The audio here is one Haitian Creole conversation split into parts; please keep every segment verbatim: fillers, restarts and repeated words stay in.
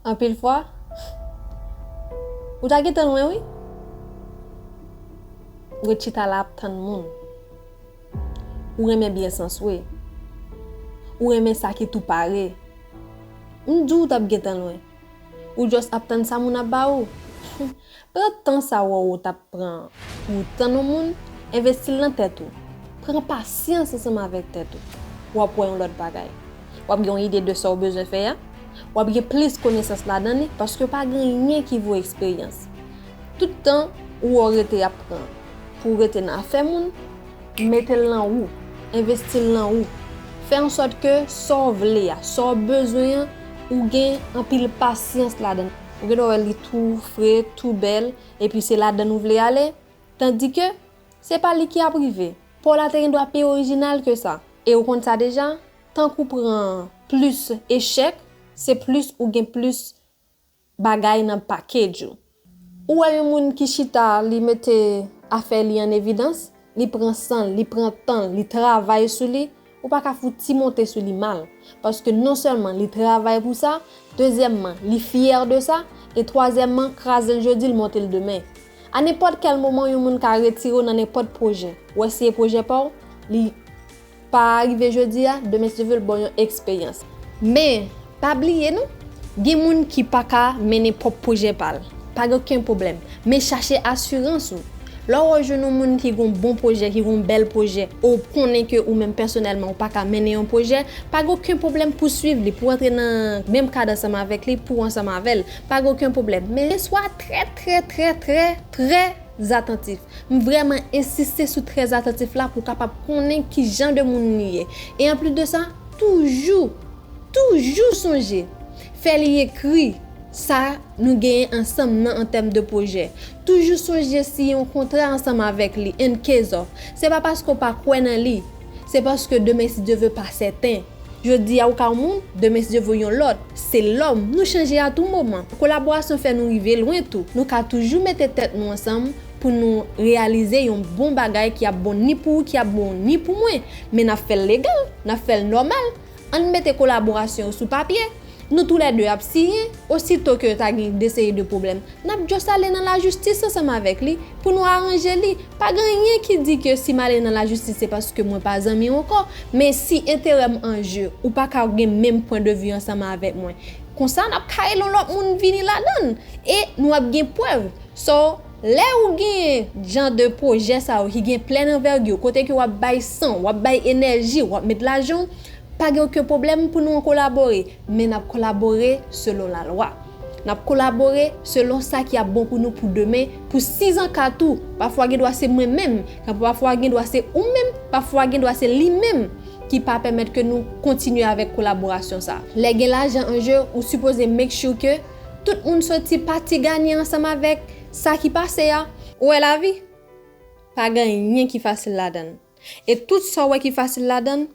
Anpil fwa, ou ta gentan lwen, wi. Ou ret chita la ap tann moun. Ou renmen byen sanswe. Ou renmen sa ki tou pare. M di w ou t ap gentan lwen. Ou just ap tann sa moun ap ba ou. Pran tan sa w wè w t ap pran pou w tann yon moun, envesti l nan tèt ou. Pran pasyans ansanm avèk tèt ou. W ap wè yon lòt bagay. W ap gen yon ide de sa w bezwen fè a. W ap gen plis konesans ladan li paske pa gen anyen ki vo eksperyans. Tout tan ou wè w rete ap pran pou w rete nan afè moun, mete l nan ou, envesti l nan ou. Fè ansòt ke sa w vle a, sa w bezwen an, ou gen anpil pasyans ladan. Ou gen dwa wè li tou fre, tou bèl, epi se ladan l ou vle ale, tandike se pa li ki ap rive. Pa w la te gen dwa pi orijinal ke sa. E ou konn sa deja, tank ou pran plis echèk, se plis ou gen plis bagay nan package ou. Ou wè yon moun ki chita, li mete afè li an evidans, li pran san l, li pran tan l, li travay sou li, ou pa ka fouti monte sou li mal. Paske non sèlman li travay pou sa, dezyèmman, li fyè de sa, e twazyèmman, kraze l jodi, l monte l demen. A nenpòt kèl moman, yon moun ka retire w nan nenpòt pwojè. Ou eseye pwojè pa w, li pa rive jodi a, demen si Dye vle l ba w yon eksperyans. Men, pa bliye non, gen moun ki pa ka mennen pwòp pwojè pa l. Pa gen okenn pwoblèm. Men chache asirans ou. Lè w jwenn yon moun ki gen yon bon pwojè, ki gen yon bèl pwojè, ou konnen ke ou menm pèsonèlman ou pa ka mennen yon pwojè, pa gen okenn pwoblèm pou swiv li, pou antre nan menm kad ansanm avèk li, pou ansanm avè l. Pa gen okenn pwoblèm. Men swa trè, trè, trè, trè, trè atantif. M vrèman ensiste sou trè atantif la pou w kapab konnen ki jan de moun li ye. E anplis de sa, toujou, toujou sonje fè li ekri sa nou genyen ansanm nan an tèm de pwojè. Toujou sonje siyen yon kontra ansanm avèk li, in case of. Se pa paske w pa kwè nan li, se paske demen si Dye vle pa sèten. Jodi a ou ka yon moun, demen si Dye vle yon lòt. Se lòm, nou chanje a tou moman. Kolaborasyon fè nou rive lwen tou. Nou ka toujou mete tèt nou ansanm pou nou reyalize yon bon bagay ki ap bon ni pou ou, ki ap bon ni pou mwen. Men n ap fè l legal, n ap fè l nòmal. Ann mete kolaborasyon yo sou papye. Nou toulède ap siyen, osito ke ta gen de seri de pwoblèm, n ap just ale nan lajistis ansanm avèk li pou nou aranje li. Pa gen anyen ki di ke si m ale nan lajistis se paske mwen pa zanmi w ankò, men si enterè m an je, ou pa ka gen menm pwen de vi ansanm avèk mwen. Konsa n ap ka rele yon lòt moun vini ladan l e nou ap gen prèv. So, lè ou gen jan de pwojè sa yo ki gen plèn anvègi, kote ke w ap bay san, w ap bay enèji, w ap met lajan w, pa gen okenn pwoblèm pou nou kolabore, men n ap kolabore selon lalwa. N ap kolabore selon sa ki ap bon pou nou pou demen, pou sizan ka tou. Pafwa gen dwa se mwen menm, pafwa gen dwa se ou menm, pafwa gen dwa se li menm ki pa pèmèt ke nou kontinye avèk kolaborasyon sa. Lè gen lajan an je, ou sipoze make sure ke tout moun soti pati ganyan ansanm avèk sa ki pase a. Ou wè lavi, pa gen anyen ki fasil ladan l. E tout sa w wè ki fasil ladan l,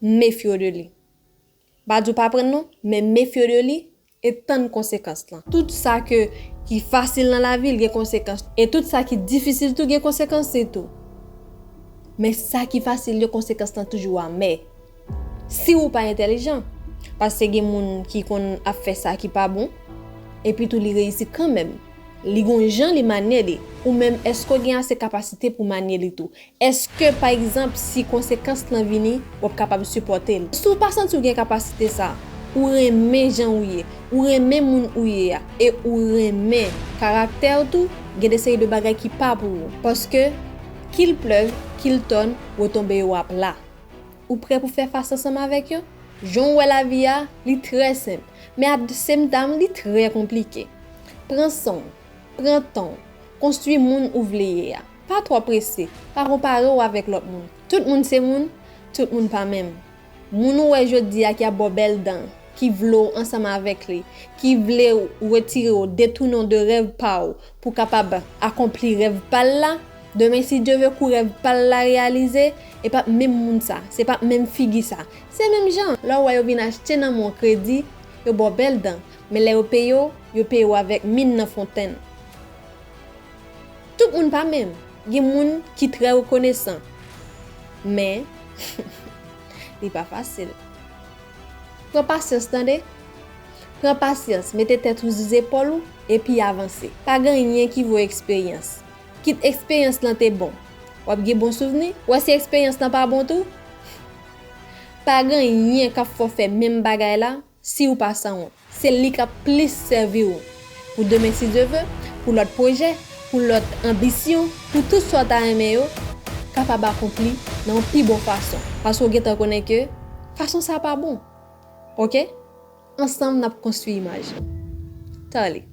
mefye w de li. M pa di w pa pran l non, men mefye w de li e tann konsekans lan. Tout sa ke, ki fasil nan lavi, l gen konsekans. E tout sa ki difisil tou gen konsekans li tou. Men sa ki fasil yo, konsekans lan toujou amè. Si ou pa entèlijan, paske gen moun ki konn ap fè sa ki pa bon, epi tou li reyisi kanmenm. Li gon jan li manye li. Ou menm, èske w gen ase kapasite pou manye li tou? Èske, pa egzanp, si konsekans lan vini, w ap kapab sipòte l? Si w pa santi w gen kapasite sa, ou renmen jan ou ye, ou renmen moun ou ye a, e ou renmen karaktè w tou, gen de seri de bagay ki pa pou ou. Paske, qu'il pleuve, qu'il tonne, retonbe yo ap la. Ou prè pou fè fas ansanm avèk yo? Jan w wè lavi a, li trè senp, men at the same time, li trè konplike. Pran san w, pran tan w, konstwi moun ou vle ye a. Pa twò prese, pa konpare w avèk lòt moun. Tout moun se moun, tout moun pa menm. Moun ou wè jodi a ki ap ba w bèl dan, ki vle w ansanm avèk li, ki vle w retire w, detounen w de rèv pa w pou kapab akonpli rèv pa l la, demen si Dye vle kou rèv pa l la reyalize, e p ap menm moun sa, se p ap menm figi sa. Se menm jan, lè w wè yo vin achte nan men w kredi, yo ba w bèl dan, men lè yo peye w, yo peye w avèk min nan fontèn. Tout moun pa menm. Gen moun ki trè rekonesan. Men, li pa fasil. Pran pasyans, tande. Pran pasyans, mete tèt ou sou zepòl ou, epi avanse. Pa gen anyen ki vo eksperyans. Kit eksperyans lan te bon, w ap gen bon souvni. W wè si eksperyans lan pa bon tou, pa gen anyen k ap fè w fè menm bagay la si w pa sanwont. Se li k ap plis sèvi w pou demen si Dye ve, pou lòt pwojè, pou lòt anbisyon, pou tout sa w ta renmen yo kapab akonpli nan yon pi bon fason. Paske w gentan konnen ke fason sa pa bon. Oke? Ansanm n ap konstwi imaj nou. Tali.